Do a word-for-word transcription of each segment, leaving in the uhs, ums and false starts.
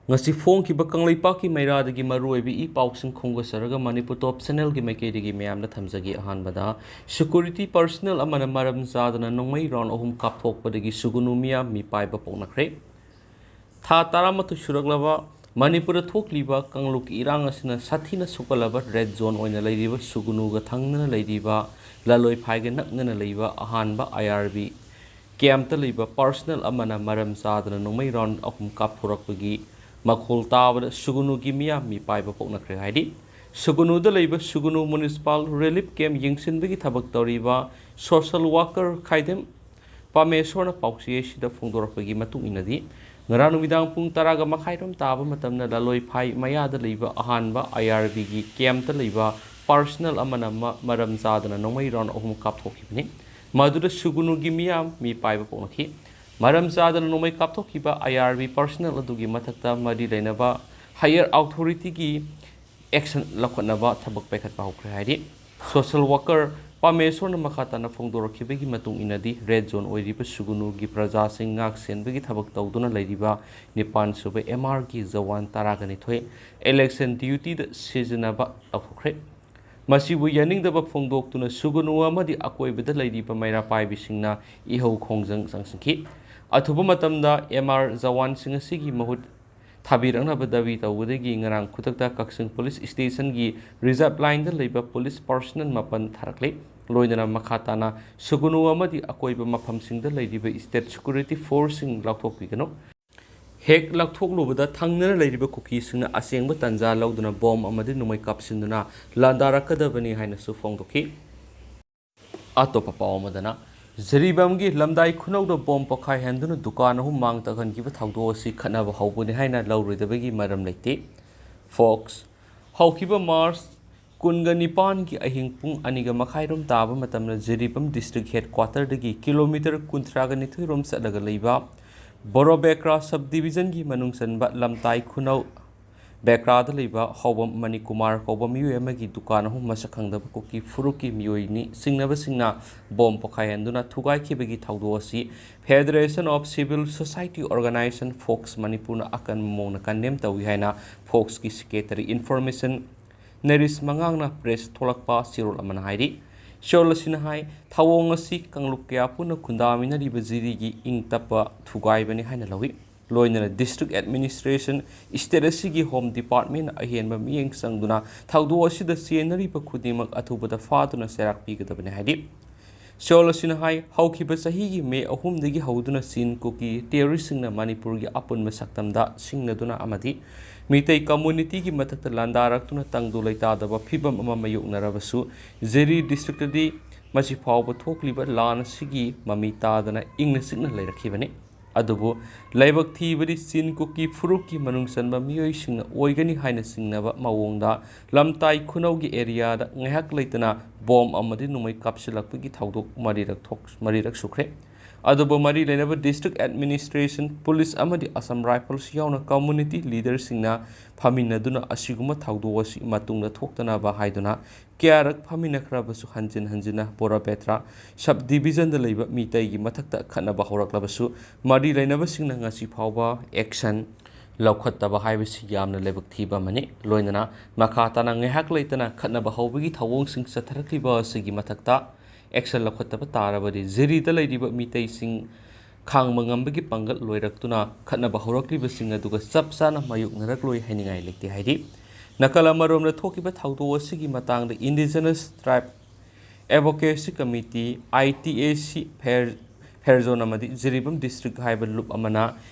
ꯉꯁꯤ ꯐꯣꯡꯈꯤꯕ ꯀꯪꯂꯩꯄꯥꯛꯀꯤ ꯃꯩꯔꯥꯗꯒꯤ ꯃꯔꯨꯑꯣꯏꯕ ꯏ ꯄꯥꯎꯁꯤꯡ ꯈꯣꯝꯒꯠꯆꯔꯒ ꯃꯅꯤꯄꯨꯔ ꯇꯣꯞ ꯆꯦꯅꯦꯜꯒꯤ ꯃꯥꯏꯀꯩꯗꯒꯤ ꯃꯌꯥꯝꯗ ꯊꯝꯖꯒꯦ꯫ ꯑꯍꯥꯟꯕꯗ, ꯁꯦꯀ꯭ꯌꯨꯔꯤꯇꯤ ꯄꯔꯁꯅꯦꯜ ꯑꯃꯅ ꯃꯔꯝ ꯆꯥꯗꯅ ꯅꯣꯡꯃꯩ ꯔꯥꯎꯟ ꯑꯍꯨꯝ ꯀꯥꯞꯊꯣꯛꯄꯗꯒꯤ ꯁꯨꯒꯨꯅꯨ ꯃꯤꯌꯥꯝ ꯃꯤꯄꯥꯏꯕ ꯄꯣꯛꯅꯈ꯭ꯔꯦ꯫ ꯊꯥ ꯇꯔꯥꯃꯥꯊꯣꯏ ꯁꯨꯔꯛꯂꯕ ꯃꯅꯤꯄꯨꯔꯗ ꯊꯣꯛꯂꯤꯕ ꯀꯥꯡꯂꯨꯞꯀꯤ ꯏꯔꯥꯡ ꯑꯁꯤꯅ ꯁꯥꯊꯤꯅ ꯁꯣꯛꯍꯜꯂꯕ ꯔꯦꯗ ꯖꯣꯟ ꯑꯣꯏꯅ ꯂꯩꯔꯤꯕ ꯁꯨꯒꯨꯅꯨꯒ ꯊꯪꯅꯅ ꯂꯩꯔꯤꯕ ꯂꯥꯂꯣꯏꯐꯥꯏꯒ ꯅꯛꯅꯅ ꯂꯩꯕ ꯑꯍꯥꯟꯕ ꯑꯥꯏ ꯑꯥꯔ ꯕꯤ ꯀꯦꯝꯞꯇ ꯂꯩꯕ ꯄꯔꯁꯅꯦꯜ ꯑꯃꯅ ꯃꯔꯝ ꯆꯥꯗꯅ ꯅꯣꯡꯃꯩ ꯔꯥꯎꯟ ꯑꯍꯨꯝ ꯀꯥꯞꯊꯣꯔꯛꯄꯒꯤ ꯃꯈꯣꯜ ꯇꯥꯕꯗ ꯁꯨꯒꯨꯅꯨꯒꯤ ꯃꯤꯌꯥꯝ ꯃꯤꯄꯥꯏꯕ ꯄꯣꯛꯅꯈ꯭ꯔꯦ ꯍꯥꯏꯔꯤ꯫ ꯁꯨꯒꯨꯅꯨꯗ ꯂꯩꯕ ꯁꯨꯒꯨꯅꯨ ꯃ꯭ꯌꯨꯅꯤꯁꯤꯄꯥꯜ ꯔꯤꯂꯤꯐ ꯀꯦꯝꯞ ꯌꯦꯡꯁꯤꯟꯕꯒꯤ ꯊꯕꯛ ꯇꯧꯔꯤꯕ ꯁꯣꯁꯦꯜ ꯋꯥꯀꯔ ꯈꯥꯏꯗꯦꯝ ꯄꯥꯃꯦꯁꯣꯔꯅ ꯄꯥꯎꯆꯦ ꯑꯁꯤꯗ ꯐꯣꯡꯗꯣꯔꯛꯄꯒꯤ ꯃꯇꯨꯡ ꯏꯟꯅꯗꯤ, ꯉꯔꯥꯡ ꯅꯨꯃꯤꯗꯥꯡ ꯄꯨꯡ ꯇꯔꯥꯒ ꯃꯈꯥꯏꯔꯣꯝ ꯇꯥꯕ ꯃꯇꯝꯗ ꯂꯥꯂꯣꯏꯐꯥꯏ ꯃꯌꯥꯗ ꯂꯩꯕ ꯑꯍꯥꯟꯕ ꯑꯥꯏ ꯑꯥꯔ ꯕꯤꯒꯤ ꯀꯦꯝꯞꯇ ꯂꯩꯕ ꯄꯔꯁꯅꯦꯜ ꯑꯃꯅ ꯃ-, ꯃꯔꯝ ꯆꯥꯗꯅ ꯅꯣꯡꯃꯩ ꯔꯥꯎꯟ ꯑꯍꯨꯝ ꯀꯥꯞꯊꯣꯛꯈꯤꯕꯅꯤ꯫ ꯃꯗꯨꯗ ꯁꯨꯒꯨꯅꯨꯒꯤ ꯃꯤꯌꯥꯝ ꯃꯤꯄꯥꯏꯕ ꯄꯣꯛꯅꯈꯤ꯫ ꯃꯔꯝ ꯆꯥꯗꯅ ꯅꯣꯡꯃꯩ ꯀꯥꯞꯊꯣꯛꯈꯤꯕ ꯑꯥꯏ ꯑꯥꯔ ꯕꯤ ꯄꯔꯁꯅꯦꯜ ꯑꯗꯨꯒꯤ ꯃꯊꯛꯇ ꯃꯔꯤ ꯂꯩꯅꯕ ꯍꯥꯌꯔ ꯑꯣꯊꯣꯔꯤꯇꯤꯒꯤ ꯑꯦꯛꯁꯟ ꯂꯧꯈꯠꯅꯕ ꯊꯕꯛ ꯄꯥꯏꯈꯠꯄ ꯍꯧꯈ꯭ꯔꯦ ꯍꯥꯏꯔꯤ꯫ ꯁꯣꯁꯦꯜ ꯋꯥꯀꯔ ꯄꯥꯃꯦꯁꯣꯔꯅ ꯃꯈꯥ ꯇꯥꯅ ꯐꯣꯡꯗꯣꯔꯛꯈꯤꯕꯒꯤ ꯃꯇꯨꯡ ꯏꯟꯅꯗꯤ, ꯔꯦꯗ ꯖꯣꯟ ꯑꯣꯏꯔꯤꯕ ꯁꯨꯒꯨꯅꯨꯒꯤ ꯄ꯭ꯔꯖꯥꯁꯤꯡ ꯉꯥꯛ ꯁꯦꯟꯕꯒꯤ ꯊꯕꯛ ꯇꯧꯗꯨꯅ ꯂꯩꯔꯤꯕ ꯅꯤꯄꯥꯟ ꯁꯨꯕ ꯑꯦꯝ ꯑꯥꯔꯒꯤ ꯖꯋꯥꯟ ꯇꯔꯥꯒ ꯅꯤꯊꯣꯏ ꯏꯂꯦꯛꯁꯟ ꯗ꯭ꯌꯨꯇꯤꯗ ꯁꯤꯖꯤꯟꯅꯕ ꯂꯥꯎꯊꯣꯛꯈ꯭ꯔꯦ꯫ ꯃꯁꯤꯕꯨ ꯌꯥꯅꯤꯡꯗꯕ ꯐꯣꯡꯗꯣꯛꯇꯨꯅ ꯁꯨꯒꯨꯅꯨ ꯑꯃꯗꯤ ꯑꯀꯣꯏꯕꯗ ꯂꯩꯔꯤꯕ ꯃꯩꯔꯥ ꯄꯥꯏꯕꯤꯁꯤꯡꯅ ꯏꯍꯧ ꯈꯣꯡꯖꯪ ꯆꯪꯁꯤꯟꯈꯤ꯫ ꯑꯊꯨꯕ ꯃꯇꯝꯗ ꯑꯦꯝ ꯑꯥꯔ ꯖꯋꯥꯟꯁꯤꯡ ꯑꯁꯤꯒꯤ ꯃꯍꯨꯠ ꯊꯥꯕꯤꯔꯛꯅꯕ ꯗꯥꯕꯤ ꯇꯧꯕꯗꯒꯤ ꯉꯔꯥꯡ ꯈꯨꯗꯛꯇ ꯀꯛꯆꯤꯡ ꯄꯨꯂꯤꯁ ꯁ꯭ꯇꯦꯁꯟꯒꯤ ꯔꯤꯖꯥꯔꯚ ꯂꯥꯏꯟꯗ ꯂꯩꯕ ꯄꯨꯂꯤꯁ ꯄꯔꯁꯅꯦꯜ ꯃꯥꯄꯟ ꯊꯥꯔꯛꯂꯦ꯫ ꯂꯣꯏꯅꯅ ꯃꯈꯥ ꯇꯥꯅ ꯁꯨꯒꯨꯅꯨ ꯑꯃꯗꯤ ꯑꯀꯣꯏꯕ ꯃꯐꯝꯁꯤꯡꯗ ꯂꯩꯔꯤꯕ ꯁ꯭ꯇꯦꯠ ꯁꯦꯀ꯭ꯌꯨꯔꯤꯇꯤ ꯐꯣꯔꯁꯁꯤꯡ ꯂꯥꯎꯊꯣꯛꯄꯤꯒꯅꯨ꯫ ꯍꯦꯛ ꯂꯥꯎꯊꯣꯛꯂꯨꯕꯗ ꯊꯪꯅꯅ ꯂꯩꯔꯤꯕ ꯀꯨꯀꯤꯁꯤꯡꯅ ꯑꯁꯦꯡꯕ ꯇꯥꯟꯖꯥ ꯂꯧꯗꯨꯅ ꯕꯣꯝ ꯑꯃꯗꯤ ꯅꯣꯡꯃꯩ ꯀꯥꯞꯁꯤꯟꯗꯨꯅ ꯂꯥꯟꯗꯥꯔꯛꯀꯗꯕꯅꯤ ꯍꯥꯏꯅꯁꯨ ꯐꯣꯡꯗꯣꯛꯈꯤ꯫ ꯑꯇꯣꯞꯄ ꯄꯥꯎ ꯑꯃꯗꯅ, ꯖꯤꯔꯤꯕꯥꯝꯒꯤ ꯂꯝꯗꯥꯏ ꯈꯨꯅꯧꯗ ꯕꯣꯝ ꯄꯣꯈꯥꯏꯍꯟꯗꯨꯅ ꯗꯨꯀꯥꯟ ꯑꯍꯨꯝ ꯃꯥꯡ ꯇꯥꯛꯍꯟꯈꯤꯕ ꯊꯧꯗꯣꯛ ꯑꯁꯤ ꯈꯠꯅꯕ ꯍꯧꯕꯅꯤ ꯍꯥꯏꯅ ꯂꯧꯔꯣꯏꯗꯕꯒꯤ ꯃꯔꯝ ꯂꯩꯇꯦ꯫ ꯐꯣꯛꯁ, ꯍꯧꯈꯤꯕ ꯃꯥꯔꯆ ꯀꯨꯟꯒ ꯅꯤꯄꯥꯟꯒꯤ ꯑꯍꯤꯡ ꯄꯨꯡ ꯑꯅꯤꯒ ꯃꯈꯥꯏꯔꯣꯝ ꯇꯥꯕ ꯃꯇꯝꯗ ꯖꯤꯔꯤꯕꯥꯝ ꯗꯤꯁꯇ꯭ꯔꯤꯛ ꯍꯦꯗꯀ꯭ꯋꯥꯇꯔꯗꯒꯤ ꯀꯤꯂꯣꯃꯤꯇꯔ ꯀꯨꯟꯊ꯭ꯔꯥꯒ ꯅꯤꯊꯣꯏꯔꯣꯝ ꯆꯠꯂꯒ ꯂꯩꯕ ꯕꯣꯔꯣꯕꯦꯀ꯭ꯔꯥ ꯁꯕ ꯗꯤꯕꯤꯖꯟꯒꯤ ꯃꯅꯨꯡ ꯆꯟꯕ ꯂꯝꯇꯥꯏ ꯈꯨꯅꯧ ꯕꯦꯀ꯭ꯔꯥꯗ ꯂꯩꯕ ꯍꯥꯎꯕꯝ ꯃꯅꯤꯀꯨꯃꯥꯔ ꯀꯧꯕ ꯃꯤꯑꯣꯏ ꯑꯃꯒꯤ ꯗꯨꯀꯥꯟ ꯑꯍꯨꯝ ꯃꯁꯛ ꯈꯪꯗꯕ ꯀꯨꯀꯤ ꯐꯨꯔꯨꯞꯀꯤ ꯃꯤꯑꯣꯏꯅꯤ ꯆꯤꯡꯅꯕꯁꯤꯡꯅ ꯕꯣꯝ ꯄꯣꯈꯥꯏꯍꯟꯗꯨꯅ ꯊꯨꯒꯥꯏꯈꯤꯕꯒꯤ ꯊꯧꯗꯣꯛ ꯑꯁꯤ Federation of Civil Society Organization, fox, ꯃꯅꯤꯄꯨꯔꯅ ꯑꯀꯟꯕ ꯃꯑꯣꯡꯗ ꯀꯟꯗꯦꯝ ꯇꯧꯏ ꯍꯥꯏꯅ ꯐꯣꯛꯁꯀꯤ ꯁꯦꯀ꯭ꯔꯦꯇꯔꯤ ꯏꯟꯐꯣꯔꯃꯦꯁꯟ ꯅꯔꯤꯁ ꯃꯉꯥꯡꯅ ꯄ꯭ꯔꯦꯁ ꯊꯣꯛꯂꯛꯄ ꯆꯦꯔꯣꯜ ꯑꯃꯅ ꯍꯥꯏꯔꯤ꯫ ꯆꯦꯔꯣꯜ ꯑꯁꯤꯅ ꯍꯥꯏ, ꯊꯧꯑꯣꯡ ꯑꯁꯤ ꯀꯥꯡꯂꯨꯞ ꯀꯌꯥ ꯄꯨꯟꯅ ꯈꯨꯟꯗꯥꯃꯤꯟꯅꯔꯤꯕ ꯖꯤꯔꯤꯒꯤ ꯏꯪ ꯇꯞꯄ ꯊꯨꯒꯥꯏꯕꯅꯤ ꯍꯥꯏꯅ ꯂꯧꯏ꯫ ꯂꯣꯏꯅꯅ ꯗꯤꯁꯇ꯭ꯔꯤꯛ ꯑꯦꯗꯃꯤꯅꯤꯁꯇ꯭ꯔꯦꯁꯟ, ꯁ꯭ꯇꯦꯠ ꯑꯁꯤꯒꯤ ꯍꯣꯝ ꯗꯤꯄꯥꯔꯠꯃꯦꯟꯅ ꯑꯍꯦꯟꯕ ꯃꯤꯠꯌꯦꯡ ꯆꯪꯗꯨꯅ ꯊꯧꯗꯣꯛ ꯑꯁꯤꯗ ꯆꯦꯟꯅꯔꯤꯕ ꯈꯨꯗꯤꯡꯃꯛ ꯑꯊꯨꯕꯗ ꯐꯥꯗꯨꯅ ꯆꯩꯔꯥꯛ ꯄꯤꯒꯗꯕꯅꯤ ꯍꯥꯏꯔꯤ꯫ ꯆꯦꯔꯣꯜ ꯑꯁꯤꯅ ꯍꯥꯏ, ꯍꯧꯈꯤꯕ ꯆꯍꯤꯒꯤ ꯃꯦ ꯑꯍꯨꯝꯗꯒꯤ ꯍꯧꯗꯨꯅ ꯆꯤꯟ ꯀꯨꯀꯤ ꯇꯦꯔꯣꯔꯤꯁꯁꯤꯡꯅ ꯃꯅꯤꯄꯨꯔꯒꯤ ꯑꯄꯨꯟꯕ ꯁꯛꯇꯝꯗ ꯁꯤꯡꯅꯗꯨꯅ ꯑꯃꯗꯤ ꯃꯤꯇꯩ ꯀꯝꯃꯨꯅꯤꯇꯤꯒꯤ ꯃꯊꯛꯇ ꯂꯥꯟꯗꯥꯔꯛꯇꯨꯅ ꯇꯪꯗꯨ ꯂꯩꯇꯥꯗꯕ ꯐꯤꯕꯝ ꯑꯃ ꯃꯥꯌꯣꯛꯅꯔꯕꯁꯨ, ꯖꯤꯔꯤ ꯗꯤꯁꯇ꯭ꯔꯤꯛꯇꯗꯤ ꯃꯁꯤ ꯐꯥꯎꯕ ꯊꯣꯛꯂꯤꯕ ꯂꯥꯟ ꯑꯁꯤꯒꯤ ꯃꯃꯤ ꯇꯥꯗꯅ ꯏꯪꯅ ꯆꯤꯛꯅ ꯂꯩꯔꯛꯈꯤꯕꯅꯤ꯫ ꯑꯗꯨꯕꯨ ꯂꯥꯏꯕꯛ ꯊꯤꯕꯗꯤ ꯆꯤꯟ ꯀꯨꯀꯤ ꯐꯨꯔꯨꯞꯀꯤ ꯃꯅꯨꯡ ꯆꯟꯕ ꯃꯤꯑꯣꯏꯁꯤꯡꯅ ꯑꯣꯏꯒꯅꯤ ꯍꯥꯏꯅ ꯆꯤꯡꯅꯕ ꯃꯑꯣꯡꯗ ꯂꯝꯇꯥꯏ ꯈꯨꯅꯧꯒꯤ ꯑꯦꯔꯤꯌꯥꯗ ꯉꯥꯏꯍꯥꯛ ꯂꯩꯇꯅ ꯕꯣꯝ ꯑꯃꯗꯤ ꯅꯣꯡꯃꯩ ꯀꯥꯞꯁꯤꯜꯂꯛꯄꯒꯤ ꯊꯧꯗꯣꯛ ꯃꯔꯤꯔꯛ ꯊꯣꯛ-, ꯃꯔꯤꯔꯛ ꯁꯨꯈ꯭ꯔꯦ꯫ ꯑꯗꯨꯕꯨ ꯃꯔꯤ ꯂꯩꯅꯕ ꯗꯤꯁꯇ꯭ꯔꯤꯛ ꯑꯦꯗꯃꯤꯅꯤꯁꯇ꯭ꯔꯦꯁꯟ, ꯄꯨꯂꯤꯁ ꯑꯃꯗꯤ ꯑꯁꯥꯝ ꯔꯥꯏꯐꯜꯁ ꯌꯥꯎꯅ ꯀꯝꯃꯨꯅꯤꯇꯤ ꯂꯤꯗꯔꯁꯤꯡꯅ ꯐꯝꯃꯤꯟꯅꯗꯨꯅ ꯑꯁꯤꯒꯨꯝꯕ ꯊꯧꯗꯣꯛ ꯑꯁꯤ ꯃꯇꯨꯡꯗ ꯊꯣꯛꯇꯅꯕ ꯍꯥꯏꯗꯨꯅ ꯀꯌꯥꯔꯛ ꯐꯝꯃꯤꯟꯅꯈ꯭ꯔꯕꯁꯨ ꯍꯟꯖꯤꯟ ꯍꯟꯖꯤꯟꯅ ꯕꯣꯔꯥꯄꯦꯇ꯭ꯔꯥ ꯁꯕ ꯗꯤꯕꯤꯖꯟꯗ ꯂꯩꯕ ꯃꯤꯇꯩꯒꯤ ꯃꯊꯛꯇ ꯈꯠꯅꯕ ꯍꯧꯔꯛꯂꯕꯁꯨ ꯃꯔꯤ ꯂꯩꯅꯕꯁꯤꯡꯅ ꯉꯁꯤ ꯐꯥꯎꯕ ꯑꯦꯛꯁꯟ ꯂꯧꯈꯠꯇꯕ ꯍꯥꯏꯕꯁꯤ ꯌꯥꯝꯅ ꯂꯥꯏꯕꯛ ꯊꯤꯕ ꯑꯃꯅꯤ꯫ ꯂꯣꯏꯅꯅ ꯃꯈꯥ ꯇꯥꯅ ꯉꯥꯏꯍꯥꯛ ꯂꯩꯇꯅ ꯈꯠꯅꯕ ꯍꯧꯕꯒꯤ ꯊꯧꯑꯣꯡꯁꯤꯡ ꯆꯠꯊꯔꯛꯂꯤꯕ ꯑꯁꯤꯒꯤ ꯃꯊꯛꯇ ꯑꯦꯛꯁꯟ ꯂꯧꯈꯠꯇꯕ ꯇꯥꯔꯕꯗꯤ ꯖꯤꯔꯤꯗ ꯂꯩꯔꯤꯕ ꯃꯤꯇꯩꯁꯤꯡ ꯈꯥꯡꯕ ꯉꯝꯕꯒꯤ ꯄꯥꯡꯒꯜ ꯂꯣꯏꯔꯛꯇꯨꯅ ꯈꯠꯅꯕ ꯍꯧꯔꯛꯂꯤꯕꯁꯤꯡ ꯑꯗꯨꯒ ꯆꯞ ꯆꯥꯅ ꯃꯥꯌꯣꯛꯅꯔꯛꯂꯣꯏ ꯍꯥꯏꯅꯤꯡꯉꯥꯏ ꯂꯩꯇꯦ ꯍꯥꯏꯔꯤ꯫ ꯅꯥꯀꯜ ꯑꯃꯔꯣꯝꯗ ꯊꯣꯛꯈꯤꯕ ꯊꯧꯗꯣꯛ ꯑꯁꯤꯒꯤ ꯃꯇꯥꯡꯗ indigenous tribe advocacy committee, I T A C, ꯐꯦꯔ-, ꯐꯦꯔꯖꯣꯟ ꯑꯃꯗꯤ ꯖꯤꯔꯤꯕꯥꯝ ꯗꯤꯁꯇ꯭ꯔꯤꯛ ꯍꯥꯏꯕ ꯂꯨꯞ ꯑꯃꯅ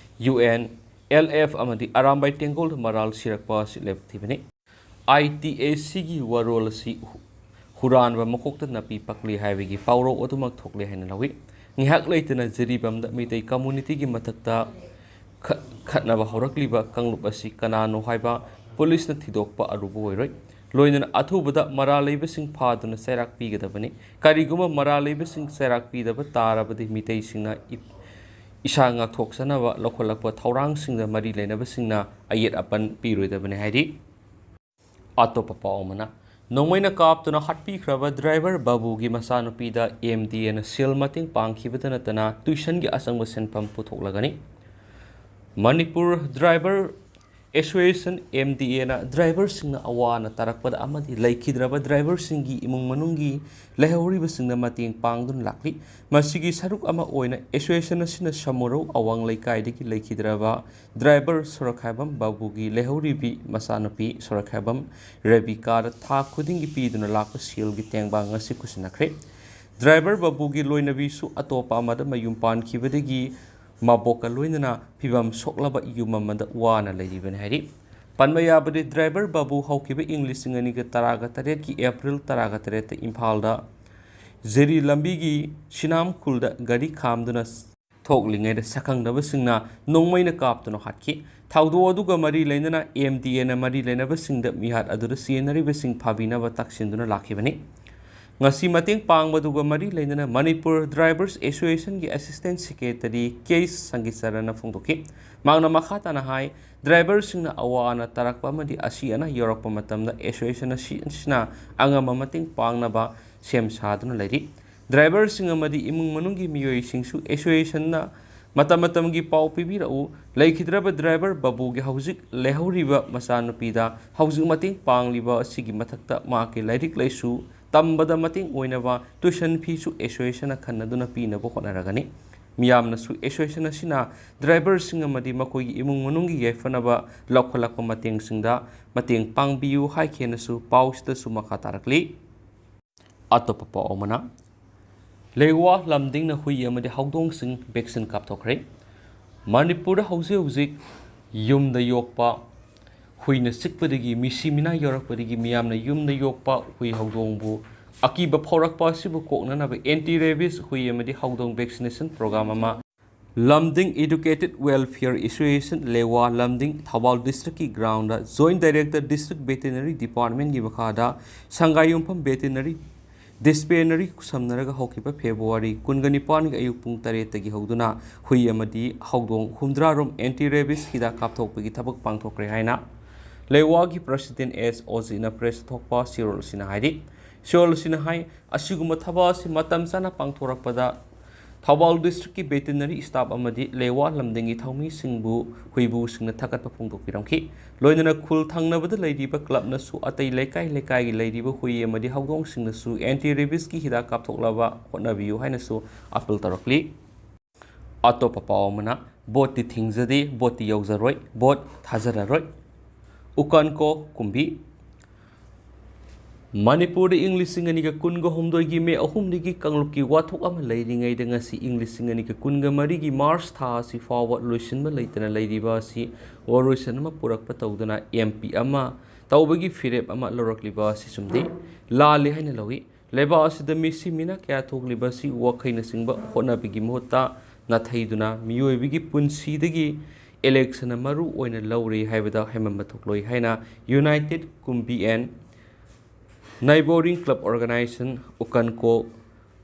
ꯌꯨ ꯑꯦꯟ ꯑꯦꯜ ꯑꯦꯐ ꯑꯃꯗꯤ ꯑꯔꯥꯝꯕꯥꯏ ꯇꯦꯡꯒꯣꯜꯗ ꯃꯔꯥꯜ ꯁꯤꯔꯛꯄ ꯑꯁꯤ ꯂꯥꯏꯕꯛ ꯊꯤꯕꯅꯤ꯫ ꯑꯥꯏ ꯇꯤ ꯑꯦ ꯁꯤꯒꯤ ꯋꯥꯔꯣꯜ ꯑꯁꯤ ꯍꯨ-, ꯍꯨꯔꯥꯟꯕ ꯃꯀꯣꯛꯇ ꯅꯥꯄꯤ ꯄꯛꯂꯤ ꯍꯥꯏꯕꯒꯤ ꯄꯥꯎꯔꯧ ꯑꯗꯨꯃꯛ ꯊꯣꯛꯂꯦ ꯍꯥꯏꯅ ꯂꯧꯏ꯫ ꯉꯥꯏꯍꯥꯛ ꯂꯩꯇꯅ ꯖꯤꯔꯤꯕꯥꯝꯗ ꯃꯤꯇꯩ ꯀꯝꯃꯨꯅꯤꯇꯤꯒꯤ ꯃꯊꯛꯇ ꯈꯠ-, ꯈꯠꯅꯕ ꯍꯧꯔꯛꯂꯤꯕ ꯀꯥꯡꯂꯨꯞ ꯑꯁꯤ ꯀꯅꯥꯅꯣ ꯍꯥꯏꯕ ꯄꯨꯂꯤꯁꯅ ꯊꯤꯗꯣꯛꯄ ꯑꯔꯨꯕ ꯑꯣꯏꯔꯣꯏ꯫ ꯂꯣꯏꯅꯅ ꯑꯊꯨꯕꯗ ꯃꯔꯥꯜ ꯂꯩꯕꯁꯤꯡ ꯐꯥꯗꯨꯅ ꯆꯩꯔꯥꯛ ꯄꯤꯒꯗꯕꯅꯤ꯫ ꯀꯔꯤꯒꯨꯝꯕ ꯃꯔꯥꯜ ꯂꯩꯕꯁꯤꯡ ꯆꯩꯔꯥꯛ ꯄꯤꯗꯕ ꯇꯥꯔꯕꯗꯤ ꯃꯤꯇꯩꯁꯤꯡꯅ ꯏ-, ꯏꯁꯥ ꯉꯥꯛꯊꯣꯛꯆꯅꯕ ꯂꯧꯈꯠꯂꯛꯄ ꯊꯧꯔꯥꯡꯁꯤꯡꯗ ꯃꯔꯤ ꯂꯩꯅꯕꯁꯤꯡꯅ ꯑꯌꯦꯠ ꯑꯄꯟ ꯄꯤꯔꯣꯏꯗꯕꯅꯤ ꯍꯥꯏꯔꯤ꯫ ꯑꯇꯣꯞꯄ ꯄꯥꯎ ꯑꯃꯅ, ꯅꯣꯡꯃꯩꯅ ꯀꯥꯞꯇꯨꯅ ꯍꯥꯠꯄꯤꯈ꯭ꯔꯕ ꯗ꯭ꯔꯥꯏꯚꯔ ꯕꯥꯕꯨꯒꯤ ꯃꯆꯥꯅꯨꯄꯤꯗ ꯑꯦꯝ ꯗꯤ ꯑꯦꯅ ꯁꯦꯜ ꯃꯇꯦꯡ ꯄꯥꯡꯈꯤꯕꯇ ꯅꯠꯇꯅ ꯇ꯭ꯌꯨꯁꯟꯒꯤ ꯑꯆꯪꯕ ꯁꯦꯟꯐꯝ ꯄꯨꯊꯣꯛꯂꯒꯅꯤ꯫ Manipur driver association, M D A, ꯗ꯭ꯔꯥꯏꯚꯔꯁꯤꯡꯅ ꯑꯋꯥ ꯑꯅꯥ ꯇꯥꯔꯛꯄꯗ ꯑꯃꯗꯤ ꯂꯩꯈꯤꯗ꯭ꯔꯕ ꯗ꯭ꯔꯥꯏꯚꯔꯁꯤꯡꯒꯤ ꯏꯃꯨꯡ ꯃꯅꯨꯡꯒꯤ ꯂꯩꯍꯧꯔꯤꯕꯁꯤꯡꯗ ꯃꯇꯦꯡ ꯄꯥꯡꯗꯨꯅ ꯂꯥꯛꯂꯤ꯫ ꯃꯁꯤꯒꯤ ꯁꯔꯨꯛ ꯑꯃ ꯑꯣꯏꯅ ꯑꯦꯁꯣꯁꯤꯌꯦꯁꯟ ꯑꯁꯤꯅ ꯁꯃꯨꯔꯧ ꯑꯋꯥꯡ ꯂꯩꯀꯥꯏꯗꯒꯤ ꯂꯩꯈꯤꯗ꯭ꯔꯕ ꯗ꯭ꯔꯥꯏꯚꯔ ꯁꯣꯔꯣꯛꯈꯥꯏꯕꯝ ꯕꯥꯕꯨꯒꯤ ꯂꯩꯍꯧꯔꯤꯕꯤ ꯃꯆꯥꯅꯨꯄꯤ ꯁꯣꯔꯣꯛꯈꯥꯏꯕꯝ ꯔꯦꯕꯤꯀꯥꯗ ꯊꯥ ꯈꯨꯗꯤꯡꯒꯤ ꯄꯤꯗꯨꯅ ꯂꯥꯛꯄ ꯁꯦꯜꯒꯤ ꯇꯦꯡꯕꯥꯡ ꯉꯁꯤ ꯈꯨꯠꯁꯤꯟꯅꯈ꯭ꯔꯦ꯫ ꯗ꯭ꯔꯥꯏꯚꯔ ꯕꯥꯕꯨꯒꯤ ꯂꯣꯏꯅꯕꯤꯁꯨ ꯑꯇꯣꯞꯄ ꯑꯃꯗ ꯃꯌꯨꯝ ꯄꯥꯟꯈꯤꯕꯗꯒꯤ ꯃꯕꯣꯛꯀ ꯂꯣꯏꯅꯅ ꯐꯤꯕꯝ ꯁꯣꯛꯂꯕ ꯌꯨꯝ ꯑꯃꯗ ꯋꯥꯅ ꯂꯩꯔꯤꯕꯅꯤ ꯍꯥꯏꯔꯤ꯫ ꯄꯟꯕ ꯌꯥꯕꯗꯤ, ꯗ꯭ꯔꯥꯏꯚꯔ ꯕꯥꯕꯨ ꯍꯧꯈꯤꯕ ꯏꯪ ꯂꯤꯁꯤꯡ ꯑꯅꯤꯒ ꯇꯔꯥꯒ ꯇꯔꯦꯠꯀꯤ ꯑꯦꯄ꯭ꯔꯤꯜ ꯇꯔꯥꯒ ꯇꯔꯦꯠꯇ ꯏꯝꯐꯥꯜꯗ ꯖꯤꯔꯤ ꯂꯝꯕꯤꯒꯤ ꯁꯤꯅꯥꯝ ꯈꯨꯜꯗ ꯒꯥꯔꯤ ꯈꯥꯝꯗꯨꯅ ꯊꯣꯛꯂꯤꯉꯩꯗ ꯁꯛꯈꯪꯅꯕꯁꯤꯡꯅ ꯅꯣꯡꯃꯩꯅ ꯀꯥꯞꯇꯨꯅ ꯍꯥꯠꯈꯤ꯫ ꯊꯧꯗꯣꯛ ꯑꯗꯨꯒ ꯃꯔꯤ ꯂꯩꯅꯅ ꯑꯦꯝ ꯗꯤ ꯑꯦꯅ ꯃꯔꯤ ꯂꯩꯅꯕꯁꯤꯡꯗ ꯃꯤꯍꯥꯠ ꯑꯗꯨꯗ ꯆꯦꯟꯅꯔꯤꯕꯁꯤꯡ ꯐꯥꯕꯤꯅꯕ ꯇꯛꯁꯤꯟꯗꯨꯅ ꯂꯥꯛꯈꯤꯕꯅꯤ꯫ ꯉꯁꯤ ꯃꯇꯦꯡ ꯄꯥꯡꯕꯗꯨꯒ ꯃꯔꯤ ꯂꯩꯅꯅ ꯃꯅꯤꯄꯨꯔ ꯗ꯭ꯔꯥꯏꯚꯔꯁ ꯑꯦꯁꯣꯁꯤꯌꯦꯁꯟꯒꯤ ꯑꯦꯁꯤꯁꯇꯦꯟ ꯁꯦꯀ꯭ꯔꯦꯇꯔꯤ ꯀꯦ ꯁꯪꯒꯤꯆꯔꯟꯅ ꯐꯣꯡꯗꯣꯛꯈꯤ꯫ ꯃꯍꯥꯛꯅ ꯃꯈꯥ ꯇꯥꯅ ꯍꯥꯏ, ꯗ꯭ꯔꯥꯏꯚꯔꯁꯤꯡꯅ ꯑꯋꯥ ꯑꯅꯥ ꯇꯥꯔꯛꯄ ꯑꯃꯗꯤ ꯑꯁꯤ ꯑꯅꯥ ꯌꯧꯔꯛꯄ ꯃꯇꯝꯗ ꯑꯦꯁꯣꯁꯤꯌꯦꯁꯟ ꯑꯁꯤ-, ꯑꯁꯤꯅ ꯑꯉꯝꯕ ꯃꯇꯦꯡ ꯄꯥꯡꯅꯕ ꯁꯦꯝ ꯁꯥꯗꯨꯅ ꯂꯩꯔꯤ꯫ ꯗ꯭ꯔꯥꯏꯚꯔꯁꯤꯡ ꯑꯃꯗꯤ ꯏꯃꯨꯡ ꯃꯅꯨꯡꯒꯤ ꯃꯤꯑꯣꯏꯁꯤꯡꯁꯨ ꯑꯦꯁꯣꯁꯤꯌꯦꯁꯟꯅ ꯃꯇꯝ ꯃꯇꯝꯒꯤ ꯄꯥꯎ ꯄꯤꯕꯤꯔꯛꯎ꯫ ꯂꯩꯈꯤꯗ꯭ꯔꯕ ꯗ꯭ꯔꯥꯏꯚꯔ ꯕꯥꯕꯨꯒꯤ ꯍꯧꯖꯤꯛ ꯂꯩꯍꯧꯔꯤꯕ ꯃꯆꯥꯅꯨꯄꯤꯗ ꯍꯧꯖꯤꯛ ꯃꯇꯦꯡ ꯄꯥꯡꯂꯤꯕ ꯑꯁꯤꯒꯤ ꯃꯊꯛꯇ ꯃꯍꯥꯛꯀꯤ ꯂꯥꯏꯔꯤꯛ ꯂꯥꯏꯁꯨ ꯇꯝꯕꯗ ꯃꯇꯦꯡ ꯑꯣꯏꯅꯕ ꯇ꯭ꯌꯨꯁꯟ ꯐꯤꯁꯨ ꯑꯦꯁꯣꯁꯤꯌꯦꯁꯟꯅ ꯈꯟꯅꯗꯨꯅ ꯄꯤꯅꯕ ꯍꯣꯠꯅꯔꯒꯅꯤ꯫ ꯃꯤꯌꯥꯝꯅꯁꯨ ꯑꯦꯁꯣꯁꯤꯌꯦꯁꯟ ꯑꯁꯤꯅ ꯗ꯭ꯔꯥꯏꯚꯔꯁꯤꯡ ꯑꯃꯗꯤ ꯃꯈꯣꯏꯒꯤ ꯏꯃꯨꯡ ꯃꯅꯨꯡꯒꯤ ꯌꯥꯏꯐꯅꯕ ꯂꯧꯈꯠꯂꯛꯄ ꯃꯇꯦꯡꯁꯤꯡꯗ ꯃꯇꯦꯡ ꯄꯥꯡꯕꯤꯌꯨ ꯍꯥꯏꯈꯤꯅꯁꯨ ꯄꯥꯎꯁꯤꯗꯁꯨ ꯃꯈꯥ ꯇꯥꯔꯛꯂꯤ꯫ ꯑꯇꯣꯞꯄ ꯄꯥꯎ ꯑꯃꯅ, ꯂꯦꯋꯥ ꯂꯝꯗꯤꯡꯅ ꯍꯨꯏ ꯑꯃꯗꯤ ꯍꯧꯗꯣꯡꯁꯤꯡ ꯚꯦꯛꯁꯤꯟ ꯀꯥꯞꯊꯣꯛꯈ꯭ꯔꯦ꯫ ꯃꯅꯤꯄꯨꯔꯗ ꯍꯧꯖꯤꯛ ꯍꯧꯖꯤꯛ ꯌꯨꯝꯗ ꯌꯣꯛꯄ ꯍꯨꯏꯅ ꯆꯤꯛꯄꯗꯒꯤ ꯃꯤꯁꯤ ꯃꯤꯅꯥ ꯌꯧꯔꯛꯄꯗꯒꯤ ꯃꯤꯌꯥꯝꯅ ꯌꯨꯝꯗ ꯌꯣꯛꯄ ꯍꯨꯏ ꯍꯧꯗꯣꯡꯕꯨ ꯑꯀꯤꯕ ꯐꯥꯎꯔꯛꯄ ꯑꯁꯤꯕꯨ ꯀꯣꯛꯅꯅꯕ ꯑꯦꯟꯇꯤ ꯔꯦꯕꯤꯁ ꯍꯨꯏ ꯑꯃꯗꯤ ꯍꯧꯗꯣꯡ ꯚꯦꯛꯁꯤꯅꯦꯁꯟ ꯄ꯭ꯔꯣꯒ꯭ꯔꯥꯝ ꯑꯃ ꯂꯝꯗꯤꯡ ꯏꯗꯨꯀꯦꯇꯦꯗ ꯋꯦꯜꯐꯤꯌꯔ ꯑꯦꯁꯣꯁꯤꯌꯦꯁꯟ, ꯂꯦꯋꯥ ꯂꯝꯗꯤꯡ, ꯊꯧꯕꯥꯜ ꯗꯤꯁꯇ꯭ꯔꯤꯛꯀꯤ ꯒ꯭ꯔꯥꯎꯟꯗ ꯖꯣꯏꯟꯠ ꯗꯥꯏꯔꯦꯛꯇꯔ, ꯗꯤꯁꯇ꯭ꯔꯤꯛ ꯚꯦꯇꯦꯅꯔꯤ ꯗꯤꯄꯥꯔꯠꯃꯦꯟꯒꯤ ꯃꯈꯥꯗ ꯁꯪꯒꯥꯏꯌꯨꯝꯐꯝ ꯚꯦꯇꯦꯅꯔꯤ ꯗꯤꯁꯄꯦꯅꯔꯤ ꯈꯨꯠꯁꯝꯅꯔꯒ ꯍꯧꯈꯤꯕ ꯐꯦꯕ꯭ꯔꯨꯋꯥꯔꯤ ꯀꯨꯟꯒ ꯅꯤꯄꯥꯟꯒꯤ ꯑꯌꯨꯛ ꯄꯨꯡ ꯇꯔꯦꯠꯇꯒꯤ ꯍꯧꯗꯨꯅ ꯍꯨꯏ ꯑꯃꯗꯤ ꯍꯧꯗꯣꯡ ꯍꯨꯝꯗ꯭ꯔꯥ ꯔꯣꯝ ꯑꯦꯟꯇꯤ ꯔꯦꯕꯤꯁ ꯍꯤꯗꯥꯛ ꯀꯥꯞꯊꯣꯛꯄꯒꯤ ꯊꯕꯛ ꯄꯥꯡꯊꯣꯛꯈ꯭ꯔꯦ ꯍꯥꯏꯅ ꯂꯩꯋꯥꯒꯤ ꯄ꯭ꯔꯁꯤꯗꯦꯟ ꯑꯦꯁ ꯑꯣꯖꯤꯠꯅ ꯄ꯭ꯔꯦꯁ ꯊꯣꯛꯄ ꯁꯤꯔꯣꯜ ꯑꯁꯤꯅ ꯍꯥꯏꯔꯤ꯫ ꯁꯤꯔꯣꯜ ꯑꯁꯤꯅ ꯍꯥꯏ, ꯑꯁꯤꯒꯨꯝꯕ ꯊꯕꯛ ꯑꯁꯤ ꯃꯇꯝ ꯆꯥꯅ ꯄꯥꯡꯊꯣꯔꯛꯄꯗ ꯊꯧꯕꯥꯜ ꯗꯤꯁꯇ꯭ꯔꯤꯛꯀꯤ ꯚꯦꯇꯤꯅꯔꯤ ꯁ꯭ꯇꯥꯐ ꯑꯃꯗꯤ ꯂꯩꯋꯥ ꯂꯝꯗꯤꯡꯒꯤ ꯊꯧꯃꯤꯁꯤꯡꯕꯨ ꯍꯨꯏꯕꯨꯁꯤꯡꯅ ꯊꯥꯒꯠꯄ ꯐꯣꯡꯗꯣꯛꯄꯤꯔꯝꯈꯤ꯫ ꯂꯣꯏꯅꯅ ꯈꯨꯜ ꯊꯪꯅꯕꯗ ꯂꯩꯔꯤꯕ ꯀ꯭ꯂꯕꯅꯁꯨ ꯑꯇꯩ ꯂꯩꯀꯥꯏ ꯂꯩꯀꯥꯏꯒꯤ ꯂꯩꯔꯤꯕ ꯍꯨꯏ ꯑꯃꯗꯤ ꯍꯧꯗꯣꯡꯁꯤꯡꯗꯁꯨ ꯑꯦꯟꯇꯤ ꯔꯦꯕꯤꯁꯀꯤ ꯍꯤꯗꯥꯛ ꯀꯥꯞꯊꯣꯛꯅꯕ ꯍꯣꯠꯅꯕꯤꯌꯨ ꯍꯥꯏꯅꯁꯨ ꯑꯥꯄꯤꯜ ꯇꯧꯔꯛꯂꯤ꯫ ꯑꯇꯣꯞꯄ ꯄꯥꯎ ꯑꯃꯅ, ꯚꯣꯠꯇꯤ ꯊꯤꯡꯖꯗꯦ, ꯚꯣꯠꯇꯤ ꯌꯧꯖꯔꯣꯏ, ꯚꯣꯠ ꯊꯥꯖꯔꯔꯣꯏ꯫ ꯎꯀꯥꯟꯀꯣ ꯀꯨꯝꯕꯤ꯫ ꯃꯅꯤꯄꯨꯔꯗ ꯏꯪ ꯂꯤꯁꯤꯡ ꯑꯅꯤꯒ ꯀꯨꯟꯒ ꯍꯨꯝꯗꯣꯏꯒꯤ ꯃꯦ ꯑꯍꯨꯝꯗꯒꯤ ꯀꯥꯡꯂꯨꯞꯀꯤ ꯋꯥꯊꯣꯛ ꯑꯃ ꯂꯩꯔꯤꯉꯩꯗ ꯉꯁꯤ ꯏꯪ ꯂꯤꯁꯤꯡ ꯑꯅꯤꯒ ꯀꯨꯟꯒ ꯃꯔꯤꯒꯤ ꯃꯥꯔꯆ ꯊꯥ ꯑꯁꯤ ꯐꯥꯎꯕ ꯂꯣꯏꯁꯤꯟꯕ ꯂꯩꯇꯅ ꯂꯩꯔꯤꯕ ꯑꯁꯤ ꯋꯥꯔꯣꯏꯁꯤꯟ ꯑꯃ ꯄꯨꯔꯛꯄ ꯇꯧꯗꯨꯅ ꯑꯦꯝ ꯄꯤ ꯑꯃ ꯇꯧꯕꯒꯤ ꯐꯤꯔꯦꯞ ꯑꯃ ꯂꯧꯔꯛꯂꯤꯕ ꯑꯁꯤ ꯆꯨꯝꯗꯦ, ꯂꯥꯜꯂꯤ ꯍꯥꯏꯅ ꯂꯧꯏ꯫ ꯂꯩꯕꯥꯛ ꯑꯁꯤꯗ ꯃꯤꯁꯤ ꯃꯤꯅꯥ ꯀꯌꯥ ꯊꯣꯛꯂꯤꯕ ꯑꯁꯤ ꯋꯥꯈꯩꯅꯆꯤꯡꯕ ꯍꯣꯠꯅꯕꯒꯤ ꯃꯍꯨꯠꯇ ꯅꯥꯊꯩꯗꯨꯅ ꯃꯤꯑꯣꯏꯕꯒꯤ ꯄꯨꯟꯁꯤꯗꯒꯤ ꯏꯂꯦꯛꯁꯟꯅ ꯃꯔꯨ ꯑꯣꯏꯅ ꯂꯧꯔꯤ ꯍꯥꯏꯕꯗ ꯍꯥꯏꯃꯟꯕ ꯊꯣꯛꯂꯣꯏ ꯍꯥꯏꯅ united Kumbi and neighbouring club organisation ꯎꯀꯟꯀꯣ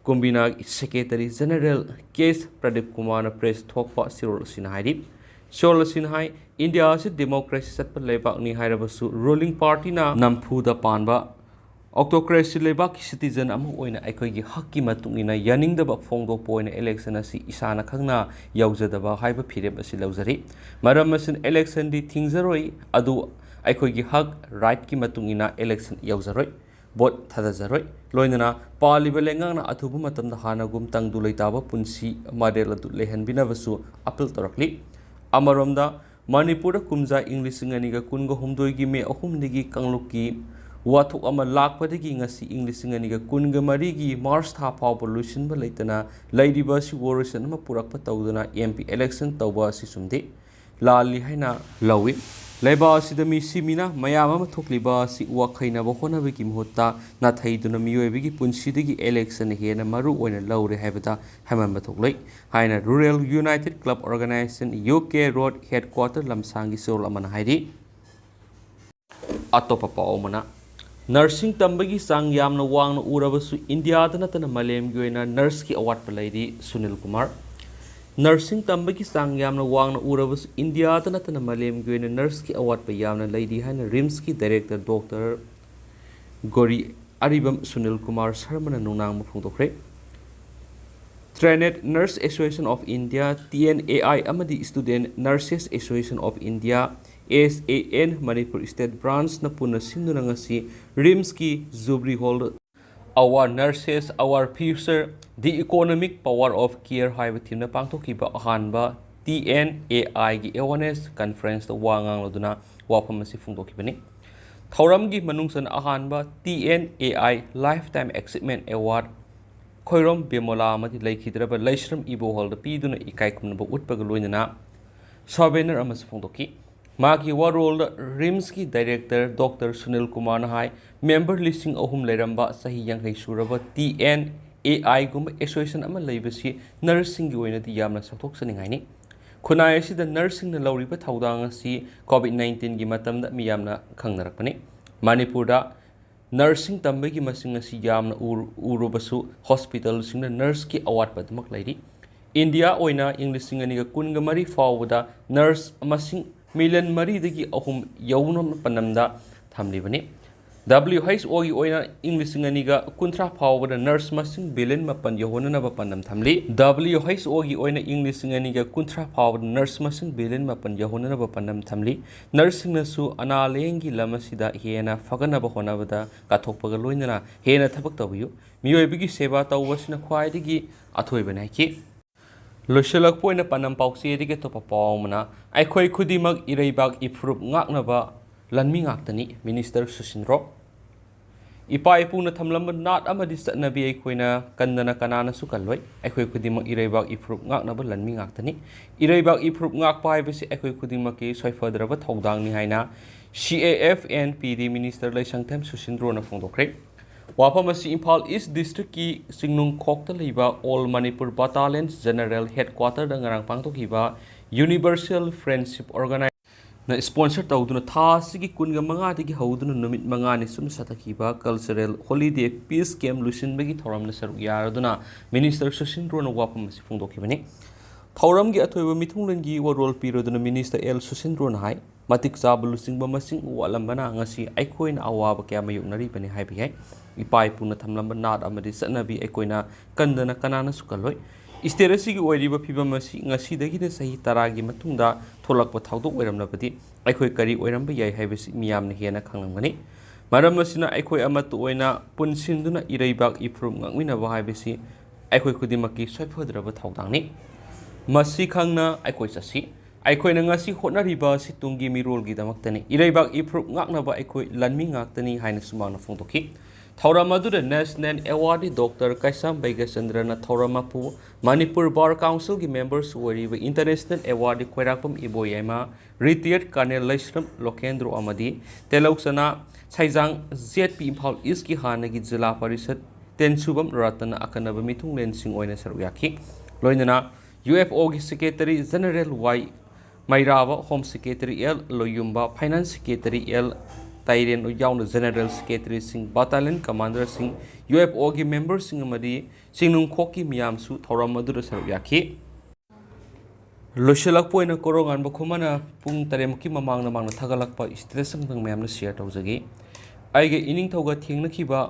ꯀꯨꯝꯕꯤꯅꯥꯒꯤ secretary general K S Pradeep ꯀꯨꯃꯥꯔꯅ ꯄ꯭ꯔꯦꯁ ꯊꯣꯛꯄ ꯁꯤꯔꯣꯜ ꯑꯁꯤꯅ ꯍꯥꯏꯔꯤ꯫ ꯁꯤꯔꯣꯜ ꯑꯁꯤꯅ ꯍꯥꯏ, ꯏꯟꯗꯤꯌꯥ ꯑꯁꯤ ꯗꯦꯃꯣꯀ꯭ꯔꯦꯁꯤ ꯆꯠꯄ ꯂꯩꯕꯥꯛꯅꯤ ꯍꯥꯏꯔꯕꯁꯨ ꯔꯨꯂꯤꯡ ꯄꯥꯔꯇꯤꯅ ꯅꯝꯐꯨꯗ ꯄꯥꯟꯕ ꯑꯣꯇꯣꯀ꯭ꯔꯦꯁꯤ ꯂꯩꯕꯥꯛꯀꯤ ꯁꯤꯇꯤꯖꯟ ꯑꯃ ꯑꯣꯏꯅ ꯑꯩꯈꯣꯏꯒꯤ ꯍꯛꯀꯤ ꯃꯇꯨꯡ ꯏꯟꯅ ꯌꯥꯅꯤꯡꯗꯕ ꯐꯣꯡꯗꯣꯛꯄ ꯑꯣꯏꯅ ꯏꯂꯦꯛꯁꯟ ꯑꯁꯤ ꯏꯁꯥꯅ ꯈꯪꯅ ꯌꯥꯎꯖꯗꯕ ꯍꯥꯏꯕ ꯐꯤꯔꯦꯞ ꯑꯁꯤ ꯂꯧꯖꯔꯤ꯫ ꯃꯔꯝ ꯑꯁꯤꯅ ꯏꯂꯦꯛꯁꯟꯗꯤ ꯊꯤꯡꯖꯔꯣꯏ, ꯑꯗꯨ ꯑꯩꯈꯣꯏꯒꯤ ꯍꯛ, ꯔꯥꯏꯠꯀꯤ ꯃꯇꯨꯡ ꯏꯟꯅ ꯏꯂꯦꯛꯁꯟ ꯌꯥꯎꯖꯔꯣꯏ, ꯚꯣꯠ ꯊꯥꯗꯖꯔꯣꯏ꯫ ꯂꯣꯏꯅꯅ ꯄꯥꯜꯂꯤꯕ ꯂꯩꯉꯥꯛꯅ ꯑꯊꯨꯕ ꯃꯇꯝꯗ ꯍꯥꯟꯅꯒꯨꯝ ꯇꯪꯗꯨ ꯂꯩꯇꯥꯕ ꯄꯨꯟꯁꯤ ꯃꯣꯗꯦꯜ ꯑꯗꯨ ꯂꯩꯍꯟꯕꯤꯅꯕꯁꯨ ꯑꯄꯤꯜ ꯇꯧꯔꯛꯂꯤ꯫ ꯑꯃꯔꯣꯝꯗ, ꯃꯅꯤꯄꯨꯔꯗ ꯀꯨꯝꯖꯥ ꯏꯪ ꯂꯤꯁꯤꯡ ꯑꯅꯤꯒ ꯀꯨꯟꯒ ꯍꯨꯝꯗꯣꯏꯒꯤ ꯃꯦ ꯑꯍꯨꯝꯗꯒꯤ ꯀꯥꯡꯂꯨꯞꯀꯤ ꯋꯥꯊꯣꯛ ꯑꯃ ꯂꯥꯛꯄꯗꯒꯤ ꯉꯁꯤ ꯏꯪ ꯂꯤꯁꯤꯡ ꯑꯅꯤꯒ ꯀꯨꯟꯒ ꯃꯔꯤꯒꯤ ꯃꯥꯔꯆ ꯊꯥ ꯐꯥꯎꯕ ꯂꯣꯏꯁꯤꯟꯕ ꯂꯩꯇꯅ ꯂꯩꯔꯤꯕ ꯑꯁꯤ ꯋꯥꯔꯣꯏꯁꯤꯟ ꯑꯃ ꯄꯨꯔꯛꯄ ꯇꯧꯗꯨꯅ ꯑꯦꯝ ꯄꯤ ꯏꯂꯦꯛꯁꯟ ꯇꯧꯕ ꯑꯁꯤ ꯆꯨꯝꯗꯦ, ꯂꯥꯜꯂꯤ ꯍꯥꯏꯅ ꯂꯧꯏ꯫ ꯂꯩꯕꯥꯛ ꯑꯁꯤꯗ ꯃꯤꯁꯤ ꯃꯤꯅꯥ ꯃꯌꯥꯝ ꯑꯃ ꯊꯣꯛꯂꯤꯕ ꯑꯁꯤ ꯋꯥꯈꯩꯅꯕ ꯍꯣꯠꯅꯕꯒꯤ ꯃꯍꯨꯠꯇ ꯅꯥꯊꯩꯗꯨꯅ ꯃꯤꯑꯣꯏꯕꯒꯤ ꯄꯨꯟꯁꯤꯗꯒꯤ ꯏꯂꯦꯛꯁꯟꯅ ꯍꯦꯟꯅ ꯃꯔꯨ ꯑꯣꯏꯅ ꯂꯧꯔꯦ ꯍꯥꯏꯕꯗ ꯍꯥꯏꯃꯟꯕ ꯊꯣꯛꯂꯣꯏ ꯍꯥꯏꯅ rural united club organisation, U K road headquarter ꯂꯝꯁꯥꯡꯒꯤ ꯁꯤꯔꯣꯜ ꯑꯃꯅ ꯍꯥꯏꯔꯤ꯫ ꯑꯇꯣꯞꯄ ꯄꯥꯎ ꯑꯃꯅ, ꯅꯔꯁꯤꯡ ꯇꯝꯕꯒꯤ ꯆꯥꯡ ꯌꯥꯝꯅ ꯋꯥꯡꯅ ꯎꯔꯕꯁꯨ ꯏꯟꯗꯤꯌꯥꯗ ꯅꯠꯇꯅ ꯃꯥꯂꯦꯝꯒꯤ ꯑꯣꯏꯅ ꯅꯔꯁꯀꯤ ꯑꯋꯥꯠꯄ ꯂꯩꯔꯤ꯫ ꯁꯨꯅꯤꯜ ꯀꯨꯃꯥꯔ꯫ ꯅꯔꯁꯤꯡ ꯇꯝꯕꯒꯤ ꯆꯥꯡ ꯌꯥꯝꯅ ꯋꯥꯡꯅ ꯎꯔꯕꯁꯨ ꯏꯟꯗꯤꯌꯥꯗ ꯅꯠꯇꯅ ꯃꯥꯂꯦꯝꯒꯤ ꯑꯣꯏꯅ ꯅꯔꯁꯀꯤ ꯑꯋꯥꯠꯄ ꯌꯥꯝꯅ ꯂꯩꯔꯤ ꯍꯥꯏꯅ ꯔꯤꯝꯁꯀꯤ ꯗꯥꯏꯔꯦꯛꯇꯔ ꯗꯣꯛꯇꯔ ꯒꯣꯔꯤ ꯑꯔꯤꯕꯝ ꯁꯨꯅꯤꯜ ꯀꯨꯃꯥꯔ ꯁꯔꯃꯅ ꯅꯨꯡꯅꯥꯡꯕ ꯐꯣꯡꯗꯣꯛꯈ꯭ꯔꯦ꯫ Trained Nurse Association of India, T N A I, ꯑꯃꯗꯤ Student Nurses Association of India, S A N, Manipur state ꯕ꯭ꯔꯥꯟꯆꯅ ꯄꯨꯟꯅ ꯁꯤꯟꯗꯨꯅ ꯉꯁꯤ ꯔꯤꯝꯁꯀꯤ ꯖꯨꯕ꯭ꯂꯤ ꯍꯣꯜꯗ Our Nurses, Our Future, The Economic Power of Care ꯍꯥꯏꯕ ꯊꯤꯝꯅ ꯄꯥꯡꯊꯣꯛꯈꯤꯕ ꯑꯍꯥꯟꯕ T N A I ꯒꯤ ꯑꯦꯋꯥꯔꯅꯦꯁ ꯀꯟꯐꯔꯦꯟꯁꯇ ꯋꯥ ꯉꯥꯡꯂꯗꯨꯅ ꯋꯥꯐꯝ ꯑꯁꯤ ꯐꯣꯡꯗꯣꯛꯈꯤꯕꯅꯤ꯫ ꯊꯧꯔꯝꯒꯤ ꯃꯅꯨꯡ ꯆꯟꯅ ꯑꯍꯥꯟꯕ T N A I Lifetime Achievement Award Khoirom ꯕꯦꯃꯣꯂꯥ ꯑꯃꯗꯤ ꯂꯩꯈꯤꯗ꯭ꯔꯕ ꯂꯩꯁ꯭ꯔꯝ ꯏꯕꯣꯍꯣꯜꯗ ꯄꯤꯗꯨꯅ ꯏꯀꯥꯏ ꯈꯨꯝꯅꯕ ꯎꯠꯄꯒ ꯂꯣꯏꯅꯅ ꯁꯣꯚꯦꯅꯔ ꯑꯃꯁꯨ ꯐꯣꯡꯗꯣꯛꯈꯤ꯫ ꯃꯍꯥꯛꯀꯤ ꯋꯥꯔꯣꯜꯗ ꯔꯤꯝꯁꯀꯤ ꯗꯥꯏꯔꯦꯛꯇꯔ ꯗꯣꯛꯇꯔ ꯁꯨꯅꯤꯜ ꯀꯨꯃꯥꯔꯅ ꯍꯥꯏ, ꯃꯦꯝꯕꯔ ꯂꯤꯁꯤꯡ ꯑꯍꯨꯝ ꯂꯩꯔꯝꯕ ꯆꯍꯤ ꯌꯥꯡꯈꯩ ꯁꯨꯔꯕ T N A I ꯒꯨꯝꯕ ꯑꯦꯁꯣꯁꯤꯌꯦꯁꯟ ꯑꯃ ꯂꯩꯕꯁꯤ ꯅꯔꯁꯁꯤꯡꯒꯤ ꯑꯣꯏꯅꯗꯤ ꯌꯥꯝꯅ ꯆꯥꯎꯊꯣꯛꯆꯅꯤꯡꯉꯥꯏꯅꯤ꯫ ꯈꯨꯟꯅꯥꯏ ꯑꯁꯤꯗ ꯅꯔꯁꯁꯤꯡꯅ ꯂꯧꯔꯤꯕ ꯊꯧꯗꯥꯡ ꯑꯁꯤ ꯀꯣꯚꯤꯗ ꯅꯥꯏꯟꯇꯤꯟꯒꯤ ꯃꯇꯝꯗ ꯃꯤꯌꯥꯝꯅ ꯈꯪꯅꯔꯛꯄꯅꯤ꯫ ꯃꯅꯤꯄꯨꯔꯗ ꯅꯔꯁꯁꯤꯡ ꯇꯝꯕꯒꯤ ꯃꯁꯤꯡ ꯑꯁꯤ ꯌꯥꯝꯅ ꯎꯔ-, ꯎꯔꯨꯕꯁꯨ ꯍꯣꯁꯄꯤꯇꯥꯜꯁꯤꯡꯅ ꯅꯔꯁꯀꯤ ꯑꯋꯥꯠꯄ ꯑꯗꯨꯃꯛ ꯂꯩꯔꯤ꯫ ꯏꯟꯗꯤꯌꯥ ꯑꯣꯏꯅ ꯏꯪ ꯂꯤꯁꯤꯡ ꯑꯅꯤꯒ ꯀꯨꯟꯒ ꯃꯔꯤ ꯐꯥꯎꯕꯗ ꯅꯔꯁ ꯃꯁꯤꯡ ꯃꯤꯂꯤꯌꯟ ꯃꯔꯤꯗꯒꯤ ꯑꯍꯨꯝ ꯌꯧꯅꯕ ꯄꯥꯟꯗꯝꯗ ꯊꯝꯂꯤꯕꯅꯤ꯫ W H O ꯒꯤ ꯑꯣꯏꯅ ꯏꯪ ꯂꯤꯁꯤꯡ ꯑꯅꯤꯒ ꯀꯨꯟꯊ꯭ꯔꯥ ꯐꯥꯎꯕꯗ ꯅꯔꯁ ꯃꯁꯤꯡ ꯕꯤꯂꯤꯌꯟ ꯃꯥꯄꯟ ꯌꯧꯍꯟꯅꯅꯕ ꯄꯥꯟꯗꯝ ꯊꯝꯂꯤ꯫ W H O ꯒꯤ ꯑꯣꯏꯅ ꯏꯪ ꯂꯤꯁꯤꯡ ꯑꯅꯤꯒ ꯀꯨꯟꯊ꯭ꯔꯥ ꯐꯥꯎꯕꯗ ꯅꯔꯁ ꯃꯁꯤꯡ ꯕꯤꯂꯤꯌꯟ ꯃꯥꯄꯟ ꯌꯧꯍꯟꯅꯅꯕ ꯄꯥꯟꯗꯝ ꯊꯝꯂꯤ꯫ ꯅꯔꯁꯁꯤꯡꯅꯁꯨ ꯑꯅꯥ ꯂꯥꯌꯦꯡꯒꯤ ꯂꯝ ꯑꯁꯤꯗ ꯍꯦꯟꯅ ꯐꯒꯠꯅꯕ ꯍꯣꯠꯅꯕꯗ ꯀꯠꯊꯣꯛꯄꯒ ꯂꯣꯏꯅꯅ ꯍꯦꯟꯅ ꯊꯕꯛ ꯇꯧꯕꯤꯌꯨ꯫ ꯃꯤꯑꯣꯏꯕꯒꯤ ꯁꯦꯕꯥ ꯇꯧꯕꯁꯤꯅ ꯈ꯭ꯋꯥꯏꯗꯒꯤ ꯑꯊꯣꯏꯕꯅꯤ ꯍꯥꯏꯈꯤ꯫ ꯂꯣꯏꯁꯤꯜꯂꯛꯄ ꯑꯣꯏꯅ ꯄꯥꯟꯗꯝ ꯄꯥꯎꯆꯦꯗꯒꯤ ꯑꯇꯣꯞꯄ ꯄꯥꯎ ꯑꯃꯅ, ꯑꯩꯈꯣꯏ ꯈꯨꯗꯤꯡꯃꯛ ꯏꯔꯩꯕꯥꯛ ꯏꯐꯨꯔꯨꯞ ꯉꯥꯛꯅꯕ ꯂꯥꯟꯃꯤ ꯉꯥꯛꯇꯅꯤ, ꯃꯤꯅꯤꯁꯇꯔ ꯁꯨꯁꯤꯟꯗ꯭ꯔꯣ꯫ ꯏꯄꯥ ꯏꯄꯨꯅ ꯊꯝꯂꯝꯕ ꯅꯥꯠ ꯑꯃꯗꯤ ꯆꯠꯅꯕꯤ ꯑꯩꯈꯣꯏꯅ ꯀꯟꯗꯅ ꯀꯅꯥꯅꯁꯨ ꯀꯜꯂꯣꯏ꯫ ꯑꯩꯈꯣꯏ ꯈꯨꯗꯤꯡꯃꯛ ꯏꯔꯩꯕꯥꯛ ꯏꯐꯨꯔꯨꯞ ꯉꯥꯛꯅꯕ ꯂꯥꯟꯃꯤ ꯉꯥꯛꯇꯅꯤ꯫ ꯏꯔꯩꯕꯥꯛ ꯏꯐꯨꯔꯨꯞ ꯉꯥꯛꯄ ꯍꯥꯏꯕꯁꯤ ꯑꯩꯈꯣꯏ ꯈꯨꯗꯤꯡꯃꯛꯀꯤ ꯁꯣꯏꯐꯗ꯭ꯔꯕ ꯊꯧꯗꯥꯡꯅꯤ ꯍꯥꯏꯅ C A F N P D minister Leishangthem ꯁꯨꯁꯤꯟꯗ꯭ꯔꯣꯅ ꯐꯣꯡꯗꯣꯛꯈ꯭ꯔꯦ꯫ ꯋꯥꯐꯝ ꯑꯁꯤ ꯏꯝꯐꯥꯜ ꯏꯁ ꯗꯤꯁꯇ꯭ꯔꯤꯛꯀꯤ ꯆꯤꯡꯅꯨꯡꯈꯣꯛꯇ ꯂꯩꯕ All Manipur Battalions General Headquarterꯗ ꯉꯔꯥꯡ ꯄꯥꯡꯊꯣꯛꯈꯤꯕ Universal Friendship Organi-, ꯅ sponsor ꯇꯧꯗꯨꯅ ꯊꯥ ꯑꯁꯤꯒꯤ ꯀꯨꯟꯒ ꯃꯉꯥꯗꯒꯤ ꯍꯧꯗꯨꯅ ꯅꯨꯃꯤꯠ ꯃꯉꯥꯅꯤ ꯁꯨꯝ ꯆꯠꯊꯈꯤꯕ cultural holiday peace camp ꯂꯣꯏꯁꯤꯟꯕꯒꯤ ꯊꯧꯔꯝꯗ ꯁꯔꯨꯛ ꯌꯥꯔꯗꯨꯅ Minister ꯁꯨꯁꯤꯟꯗ꯭ꯔꯣꯅ ꯋꯥꯐꯝ ꯑꯁꯤ ꯐꯣꯡꯗꯣꯛꯈꯤꯕꯅꯤ꯫ ꯊꯧꯔꯝꯒꯤ ꯑꯊꯣꯏꯕ ꯃꯤꯊꯨꯡꯂꯦꯟꯒꯤ ꯋꯥꯔꯣꯜ ꯄꯤꯔꯗꯨꯅ Minister ꯑꯦꯜ ꯁꯨꯁꯤꯟꯗ꯭ꯔꯣꯅ ꯍꯥꯏ, ꯃꯇꯤꯛ ꯆꯥꯕ ꯂꯨꯆꯤꯡꯕ ꯃꯁꯤꯡ ꯋꯥꯠꯂꯝꯕꯅ ꯉꯁꯤ ꯑꯩꯈꯣꯏꯅ ꯑꯋꯥꯕ ꯀꯌꯥ ꯃꯥꯌꯣꯛꯅꯔꯤꯕꯅꯤ ꯍꯥꯏꯕ ꯌꯥꯏ꯫ ꯏꯄꯥ ꯏꯄꯨꯅ ꯊꯝꯂꯝꯕ ꯅꯥꯠ ꯑꯃꯗꯤ ꯆꯠꯅꯕꯤ ꯑꯩꯈꯣꯏꯅ ꯀꯟꯗꯅ ꯀꯅꯥꯅꯁꯨ ꯀꯜꯂꯣꯏ꯫ State ꯑꯁꯤꯒꯤ ꯑꯣꯏꯔꯤꯕ ꯐꯤꯕꯝ ꯑꯁꯤ ꯉꯁꯤꯗꯒꯤꯅ ꯆꯍꯤ ꯇꯔꯥꯒꯤ ꯃꯇꯨꯡꯗ ꯊꯣꯛꯂꯛꯄ ꯊꯧꯗꯣꯛ ꯑꯣꯏꯔꯝꯂꯕꯗꯤ ꯑꯩꯈꯣꯏ ꯀꯔꯤ ꯑꯣꯏꯔꯝꯕ ꯌꯥꯏ ꯍꯥꯏꯕꯁꯤ ꯃꯤꯌꯥꯝꯅ ꯍꯦꯟꯅ ꯈꯪꯂꯝꯒꯅꯤ꯫ ꯃꯔꯝ ꯑꯁꯤꯅ ꯑꯩꯈꯣꯏ ꯑꯃꯠꯇ ꯑꯣꯏꯅ ꯄꯨꯟꯁꯤꯟꯗꯨꯅ ꯏꯔꯩꯕꯥꯛ ꯏꯐꯨꯔꯨꯞ ꯉꯥꯛꯃꯤꯟꯅꯕ ꯍꯥꯏꯕꯁꯤ ꯑꯩꯈꯣꯏ ꯈꯨꯗꯤꯡꯃꯛꯀꯤ ꯁꯣꯏꯐꯗ꯭ꯔꯕ ꯊꯧꯗꯥꯡꯅꯤ꯫ ꯃꯁꯤ ꯈꯪꯅ ꯑꯩꯈꯣꯏ ꯆꯠꯁꯤ꯫ ꯑꯩꯈꯣꯏꯅ ꯉꯁꯤ ꯍꯣꯠꯅꯔꯤꯕ ꯑꯁꯤ ꯇꯨꯡꯒꯤ ꯃꯤꯔꯣꯜꯒꯤꯗꯃꯛꯇꯅꯤ꯫ ꯏꯔꯩꯕꯥꯛ ꯏꯐꯨꯔꯨꯞ ꯉꯥꯛꯅꯕ ꯑꯩꯈꯣꯏ ꯂꯥꯟꯃꯤ ꯉꯥꯛꯇꯅꯤ ꯍꯥꯏꯅꯁꯨ ꯃꯍꯥꯛꯅ ꯐꯣꯡꯗꯣꯛꯈꯤ꯫ ꯊꯧꯔꯝ ꯑꯗꯨꯗ National Awardee Doctor ꯀꯩꯁꯥꯝ ꯕꯩꯒꯆꯟꯗ꯭ꯔꯅ ꯊꯧꯔꯝ ꯃꯄꯨ, ꯃꯅꯤꯄꯨꯔ Bar Councilꯒꯤ memberꯁꯨ ꯑꯣꯏꯔꯤꯕ International Awardee ꯈ꯭ꯋꯥꯏꯔꯥꯛꯄꯝ ꯏꯕꯣꯌꯥꯏꯃ, Retired Colonel ꯂꯩꯁ꯭ꯔꯝ ꯂꯣꯀꯦꯟꯗ꯭ꯔꯣ ꯑꯃꯗꯤ ꯇꯦꯂꯧꯆꯅꯥ ꯁꯩꯖꯥꯡ, ꯖꯦꯠ ꯄꯤ ꯏꯝꯐꯥꯜ Eastꯀꯤ ꯍꯥꯟꯅꯒꯤ ꯖꯤꯂꯥ ꯄꯔꯤꯁꯠ ꯇꯦꯟꯁꯨꯕꯝ ꯔꯇꯟꯅ ꯑꯀꯟꯅꯕ ꯃꯤꯊꯨꯡꯂꯦꯟꯁꯤꯡ ꯑꯣꯏꯅ ꯁꯔꯨꯛ ꯌꯥꯈꯤ꯫ ꯂꯣꯏꯅꯅ UFOꯒꯤ Secretary General Y Meiraba, Home Secretary L Loyumba, Finance Secretary L ꯇꯥꯏꯔꯦꯟ ꯌꯥꯎꯅ General Secretaryꯁꯤꯡ, Battalion Commanderꯁꯤꯡ, UFOꯒꯤ memberꯁꯤꯡ ꯑꯃꯗꯤ ꯆꯤꯡꯅꯨꯡꯈꯣꯛꯀꯤ ꯃꯤꯌꯥꯝꯁꯨ ꯊꯧꯔꯝ ꯑꯗꯨꯗ ꯁꯔꯨꯛ ꯌꯥꯈꯤ꯫ ꯂꯣꯏꯁꯤꯜꯂꯛꯄ ꯑꯣꯏꯅ ꯀꯣꯔꯧꯉꯥꯟꯕ ꯈꯨꯃꯟꯅ ꯄꯨꯡ ꯇꯔꯦꯠꯃꯨꯛꯀꯤ ꯃꯃꯥꯡꯗ ꯃꯥꯡꯗ ꯊꯥꯒꯠꯂꯛꯄ status ꯑꯃꯈꯛ ꯃꯌꯥꯝꯅ share ꯇꯧꯖꯒꯦ꯫ ꯑꯩꯒ ꯏꯅꯤꯡꯊꯧꯒ ꯊꯦꯡꯅꯈꯤꯕ,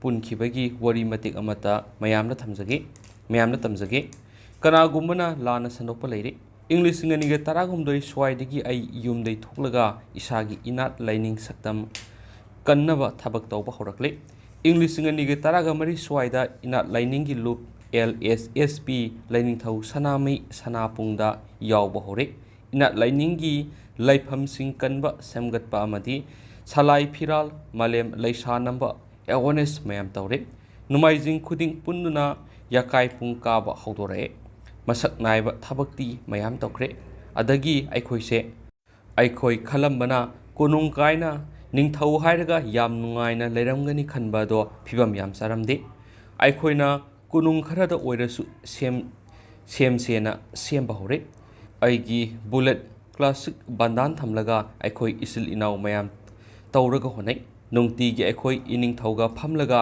ꯄꯨꯟꯈꯤꯕꯒꯤ ꯋꯥꯔꯤ ꯃꯇꯦꯛ ꯑꯃꯠꯇ ꯃꯌꯥꯝꯗ ꯊꯝꯖꯒꯦ, ꯃꯌꯥꯝꯗ ꯇꯝꯖꯒꯦ꯫ ꯀꯅꯥꯒꯨꯝꯕꯅ ꯂꯥꯟꯅ ꯁꯟꯗꯣꯛꯄ ꯂꯩꯔꯤ꯫ ꯏꯪ ꯂꯤꯁꯤꯡ ꯑꯅꯤꯒ ꯇꯔꯥꯍꯨꯝꯗꯣꯏ ꯁ꯭ꯋꯥꯏꯗꯒꯤ ꯑꯩ ꯌꯨꯝꯗꯩ ꯊꯣꯛꯂꯒ ꯏꯁꯥꯒꯤ ꯏꯅꯥꯠ ꯂꯥꯏꯅꯤꯡ ꯁꯛꯇꯝ ꯀꯟꯅꯕ ꯊꯕꯛ ꯇꯧꯕ ꯍꯧꯔꯛꯂꯤ꯫ ꯏꯪ ꯂꯤꯁꯤꯡ ꯑꯅꯤꯒ ꯇꯔꯥꯒ ꯃꯔꯤ ꯁ꯭ꯋꯥꯏꯗ ꯏꯅꯥꯠ ꯂꯥꯏꯅꯤꯡꯒꯤ ꯂꯨꯞ LSSP ꯂꯥꯏꯅꯤꯡꯊꯧ ꯁꯅꯥꯃꯍꯤ ꯁꯅꯥꯄꯨꯡꯗ ꯌꯥꯎꯕ ꯍꯧꯔꯛꯏ꯫ ꯏꯅꯥꯠ ꯂꯥꯏꯅꯤꯡꯒꯤ ꯂꯩꯐꯝꯁꯤꯡ ꯀꯟꯕ ꯁꯦꯝꯒꯠꯄ ꯑꯃꯗꯤ ꯁꯂꯥꯏ ꯐꯤꯔꯥꯜ ꯃꯥꯂꯦꯝ ꯂꯩꯁꯥ ꯅꯝꯕ awareness ꯃꯌꯥꯝ ꯇꯧꯔꯦ꯫ ꯅꯣꯡꯃꯥꯏꯖꯤꯡ ꯈꯨꯗꯤꯡ ꯄꯨꯟꯗꯨꯅ ꯌꯥꯀꯥꯏ ꯄꯨꯡ ꯀꯥꯕ ꯍꯧꯗꯣꯔꯛꯑꯦ꯫ ꯃꯁꯛ ꯅꯥꯏꯕ ꯊꯕꯛꯇꯤ ꯃꯌꯥꯝ ꯇꯧꯈ꯭ꯔꯦ꯫ ꯑꯗꯒꯤ ꯑꯩꯈꯣꯏꯁꯦ, ꯑꯩꯈꯣꯏ ꯈꯜꯂꯝꯕꯅ ꯀꯣꯅꯨꯡ ꯀꯥꯏꯅ ꯅꯤꯡꯊꯧ ꯍꯥꯏꯔꯒ ꯌꯥꯝ ꯅꯨꯡꯉꯥꯏꯅ ꯂꯩꯔꯝꯒꯅꯤ ꯈꯟꯕ ꯑꯗꯣ ꯐꯤꯕꯝ ꯌꯥꯝ ꯆꯥꯔꯝꯗꯦ꯫ ꯑꯩꯈꯣꯏꯅ ꯀꯣꯅꯨꯡ ꯈꯔꯗ ꯑꯣꯏꯔꯁꯨ ꯁꯦꯝ, ꯁꯦꯝꯁꯦꯅ ꯁꯦꯝꯕ ꯍꯧꯔꯦ꯫ ꯑꯩꯒꯤ bullet classic ꯕꯟꯗꯥꯟ ꯊꯝꯂꯒ ꯑꯩꯈꯣꯏ ꯏꯆꯤꯜ ꯏꯅꯥꯎ ꯃꯌꯥꯝ ꯇꯧꯔꯒ ꯍꯣꯠꯅꯩ꯫ ꯅꯨꯡꯇꯤꯒꯤ ꯑꯩꯈꯣꯏ ꯏꯅꯤꯡꯊꯧꯒ ꯐꯝꯂꯒ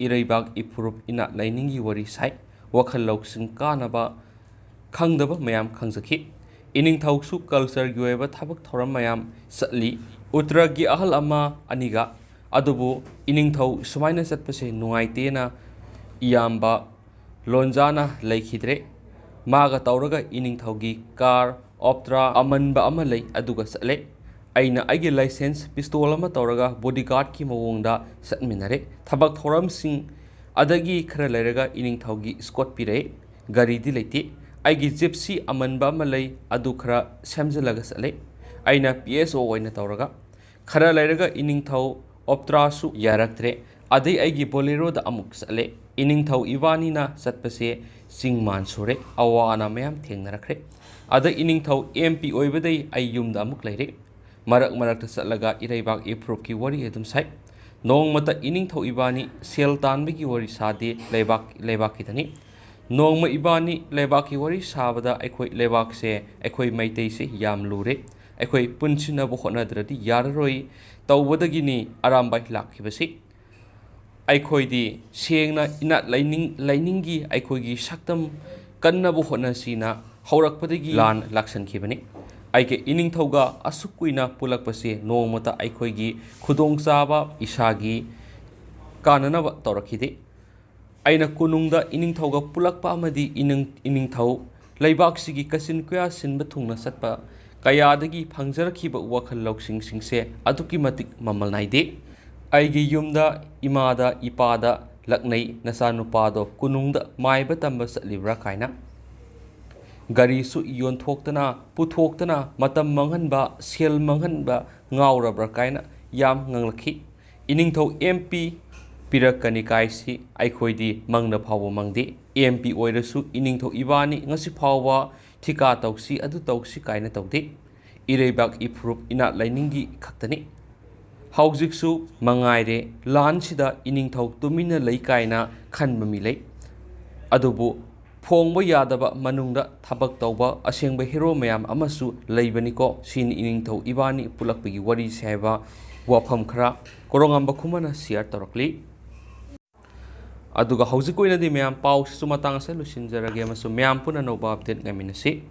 ꯏꯔꯩꯕꯥꯛ ꯏꯐꯨꯔꯨꯞ ꯏꯅꯥꯠ ꯂꯥꯏꯅꯤꯡꯒꯤ ꯋꯥꯔꯤ ꯁꯥꯏ꯫ ꯋꯥꯈꯜ ꯂꯧꯁꯤꯡ ꯀꯥꯅꯕ ꯈꯪꯗꯕ ꯃꯌꯥꯝ ꯈꯪꯖꯈꯤ꯫ ꯏꯅꯤꯡꯊꯧꯁꯨ cultureꯒꯤ ꯑꯣꯏꯕ ꯊꯕꯛ ꯊꯧꯔꯝ ꯃꯌꯥꯝ ꯆꯠꯂꯤ꯫ ꯎꯠꯇ꯭ꯔꯒꯤ ꯑꯍꯜ ꯑꯃ ꯑꯅꯤꯒ꯫ ꯑꯗꯨꯕꯨ ꯏꯅꯤꯡꯊꯧ ꯁꯨꯃꯥꯏꯅ ꯆꯠꯄꯁꯦ ꯅꯨꯡꯉꯥꯏꯇꯦꯅ ꯏꯌꯥꯝꯕ ꯂꯣꯟꯖꯥꯅ ꯂꯩꯈꯤꯗ꯭ꯔꯦ꯫ ꯃꯥꯒ ꯇꯧꯔꯒ ꯏꯅꯤꯡꯊꯧꯒꯤ car Optra ꯑꯃꯟꯕ ꯑꯃ ꯂꯩ, ꯑꯗꯨꯒ ꯆꯠꯂꯦ꯫ ꯑꯩꯅ ꯑꯩꯒꯤ license pistol ꯑꯃ ꯇꯧꯔꯒ bodyguardꯀꯤ ꯃꯑꯣꯡꯗ ꯆꯠꯃꯤꯟꯅꯔꯦ꯫ ꯊꯕꯛ ꯊꯧꯔꯝꯁꯤꯡ ꯑꯗꯒꯤ ꯈꯔ ꯂꯩꯔꯒ ꯏꯅꯤꯡꯊꯧꯒꯤ escort ꯄꯤꯔꯛꯏ꯫ ꯒꯥꯔꯤꯗꯤ ꯂꯩꯇꯦ꯫ ꯑꯩꯒꯤ Gypsy ꯑꯃꯟꯕ ꯑꯃ ꯂꯩ, ꯑꯗꯨ ꯈꯔ ꯁꯦꯝꯖꯤꯜꯂꯒ ꯆꯠꯂꯦ꯫ ꯑꯩꯅ P S O ꯑꯣꯏꯅ ꯇꯧꯔꯒ꯫ ꯈꯔ ꯂꯩꯔꯒ ꯏꯅꯤꯡꯊꯧ Optraꯁꯨ ꯌꯥꯔꯛꯇ꯭ꯔꯦ꯫ ꯑꯗꯩ ꯑꯩꯒꯤ Boleroꯗ ꯑꯃꯨꯛ ꯆꯠꯂꯦ꯫ ꯏꯅꯤꯡꯊꯧ ꯏꯕꯥꯅꯤꯅ ꯆꯠꯄꯁꯦ ꯆꯤꯡ ꯃꯥꯟ ꯁꯨꯔꯦ, ꯑꯋꯥ ꯑꯅꯥ ꯃꯌꯥꯝ ꯊꯦꯡꯅꯔꯛꯈ꯭ꯔꯦ꯫ ꯑꯗ ꯏꯅꯤꯡꯊꯧ M P ꯑꯣꯏꯕꯗꯩ ꯑꯩ ꯌꯨꯝꯗ ꯑꯃꯨꯛ ꯂꯩꯔꯦ꯫ ꯃꯔꯛ ꯃꯔꯛꯇ ꯆꯠꯂꯒ ꯏꯔꯩꯕꯥꯛ ꯏꯐꯨꯔꯨꯞꯀꯤ ꯋꯥꯔꯤ ꯑꯗꯨꯝ ꯁꯥꯏ꯫ ꯅꯣꯡꯃꯇ ꯏꯅꯤꯡꯊꯧ ꯏꯕꯥꯅꯤ ꯁꯦꯜ ꯇꯥꯟꯕꯒꯤ ꯋꯥꯔꯤ ꯁꯥꯗꯦ, ꯂꯩꯕꯥꯛ, ꯂꯩꯕꯥꯛꯀꯤꯗꯅꯤ꯫ ꯅꯣꯡꯃ ꯏꯕꯥꯅꯤ ꯂꯩꯕꯥꯛꯀꯤ ꯋꯥꯔꯤ ꯁꯥꯕꯗ ꯑꯩꯈꯣꯏ ꯂꯩꯕꯥꯛꯁꯦ, ꯑꯩꯈꯣꯏ ꯃꯩꯇꯩꯁꯦ ꯌꯥꯝ ꯂꯨꯔꯦ, ꯑꯩꯈꯣꯏ ꯄꯨꯟꯁꯤꯟꯅꯕ ꯍꯣꯠꯅꯗ꯭ꯔꯗꯤ ꯌꯥꯔꯔꯣꯏ ꯇꯧꯕꯗꯒꯤꯅꯤ ꯑꯔꯥꯝꯕꯥꯏ ꯂꯥꯛꯈꯤꯕꯁꯤ꯫ ꯑꯩꯈꯣꯏꯗꯤ ꯁꯦꯡꯅ ꯏꯅꯥꯠ ꯂꯥꯏꯅꯤꯡ, ꯂꯥꯏꯅꯤꯡꯒꯤ ꯑꯩꯈꯣꯏꯒꯤ ꯁꯛꯇꯝ ꯀꯟꯅꯕ ꯍꯣꯠꯅꯁꯤꯅ ꯍꯧꯔꯛꯄꯗꯒꯤ ꯂꯥꯟ ꯂꯥꯛꯁꯟꯈꯤꯕꯅꯤ꯫ ꯑꯩꯒꯤ ꯏꯅꯤꯡꯊꯧꯒ ꯑꯁꯨꯛ ꯀꯨꯏꯅ ꯄꯨꯜꯂꯛꯄꯁꯦ ꯅꯣꯡꯃꯇ ꯑꯩꯈꯣꯏꯒꯤ ꯈꯨꯗꯣꯡꯆꯥꯕ, ꯏꯁꯥꯒꯤ ꯀꯥꯟꯅꯅꯕ ꯇꯧꯔꯛꯈꯤꯗꯦ꯫ ꯑꯩꯅ ꯀꯣꯅꯨꯡꯗ ꯏꯅꯤꯡꯊꯧꯒ ꯄꯨꯜꯂꯛꯄ ꯑꯃꯗꯤ ꯏꯅꯤꯡ-, ꯏꯅꯤꯡꯊꯧ ꯂꯩꯕꯥꯛꯁꯤꯒꯤ ꯀꯥꯆꯤꯟ ꯀꯣꯌꯥ ꯁꯤꯟꯕ ꯊꯨꯡꯅ ꯆꯠꯄ ꯀꯌꯥꯗꯒꯤ ꯐꯪꯖꯔꯛꯈꯤꯕ ꯋꯥꯈꯜ ꯂꯧꯁꯤꯡꯁꯤꯡꯁꯦ ꯑꯗꯨꯛꯀꯤ ꯃꯇꯤꯛ ꯃꯃꯜ ꯅꯥꯏꯗꯦ꯫ ꯑꯩꯒꯤ ꯌꯨꯝꯗ ꯏꯃꯥꯗ ꯏꯄꯥꯗ ꯂꯛꯅꯩ, "ꯅꯆꯥꯅꯨꯄꯥꯗꯣ ꯀꯣꯅꯨꯡꯗ ꯃꯥꯏꯕ ꯇꯝꯕ ꯆꯠꯂꯤꯕ꯭ꯔꯥ?" ꯀꯥꯏꯅ꯫ ꯒꯥꯔꯤꯁꯨ ꯌꯣꯟꯊꯣꯛꯇꯅ ꯄꯨꯊꯣꯛꯇꯅ ꯃꯇꯝ ꯃꯥꯡꯍꯟꯕ, ꯁꯦꯜ ꯃꯥꯡꯍꯟꯕ ꯉꯥꯎꯔꯕ꯭ꯔꯥ ꯀꯥꯏꯅ ꯌꯥꯝ ꯉꯥꯡꯂꯛꯈꯤ꯫ ꯏꯅꯤꯡꯊꯧ M P ꯄꯤꯔꯛꯀꯅꯤ ꯀꯥꯏꯁꯤ ꯑꯩꯈꯣꯏꯗꯤ ꯃꯪꯗ ꯐꯥꯎꯕ ꯃꯪꯗꯦ꯫ M P ꯑꯣꯏꯔꯁꯨ ꯏꯅꯤꯡꯊꯧ ꯏꯕꯥꯅꯤ ꯉꯁꯤ ꯐꯥꯎꯕ ꯊꯤꯀꯥ ꯇꯧꯁꯤ, ꯑꯗꯨ ꯇꯧꯁꯤ ꯀꯥꯏꯅ ꯇꯧꯗꯦ꯫ ꯏꯔꯩꯕꯥꯛ ꯏꯐꯨꯔꯨꯞ ꯏꯅꯥꯠ ꯂꯥꯏꯅꯤꯡꯒꯤ ꯈꯛꯇꯅꯤ꯫ ꯍꯧꯖꯤꯛꯁꯨ ꯃꯉꯥꯏꯔꯦ, ꯂꯥꯟꯁꯤꯗ ꯏꯅꯤꯡꯊꯧ ꯇꯨꯃꯤꯟꯅ ꯂꯩ ꯀꯥꯏꯅ ꯈꯟꯕ ꯃꯤ ꯂꯩ꯫ ꯑꯗꯨꯕꯨ ꯐꯣꯡꯕ ꯌꯥꯗꯕ ꯃꯅꯨꯡꯗ ꯊꯕꯛ ꯇꯧꯕ ꯑꯁꯦꯡꯕ ꯍꯦꯔꯣ ꯃꯌꯥꯝ ꯑꯃꯁꯨ ꯂꯩꯕꯅꯤꯀꯣ꯫ ꯁꯤꯅꯤ ꯏꯅꯤꯡꯊꯧ ꯏꯕꯥꯅꯤ ꯄꯨꯜꯂꯛꯄꯒꯤ ꯋꯥꯔꯤꯁꯦ ꯍꯥꯏꯕ ꯋꯥꯐꯝ ꯈꯔ ꯀꯣꯔꯣꯉꯝꯕ ꯈꯨꯃꯟꯅ ꯁꯤꯌꯔ ꯇꯧꯔꯛꯂꯤ꯫ ꯑꯗꯨꯒ ꯍꯧꯖꯤꯛ ꯑꯣꯏꯅꯗꯤ ꯃꯌꯥꯝ ꯄꯥꯎꯁꯤꯁꯨ ꯃꯇꯥꯡ ꯑꯁꯤꯗ ꯂꯣꯏꯁꯤꯟꯖꯔꯒꯦ ꯑꯃꯁꯨꯡ ꯃꯌꯥꯝ ꯄꯨꯟꯅ ꯑꯅꯧꯕ ꯑꯞꯗꯦꯠ ꯉꯥꯏꯃꯤꯟꯅꯁꯤ꯫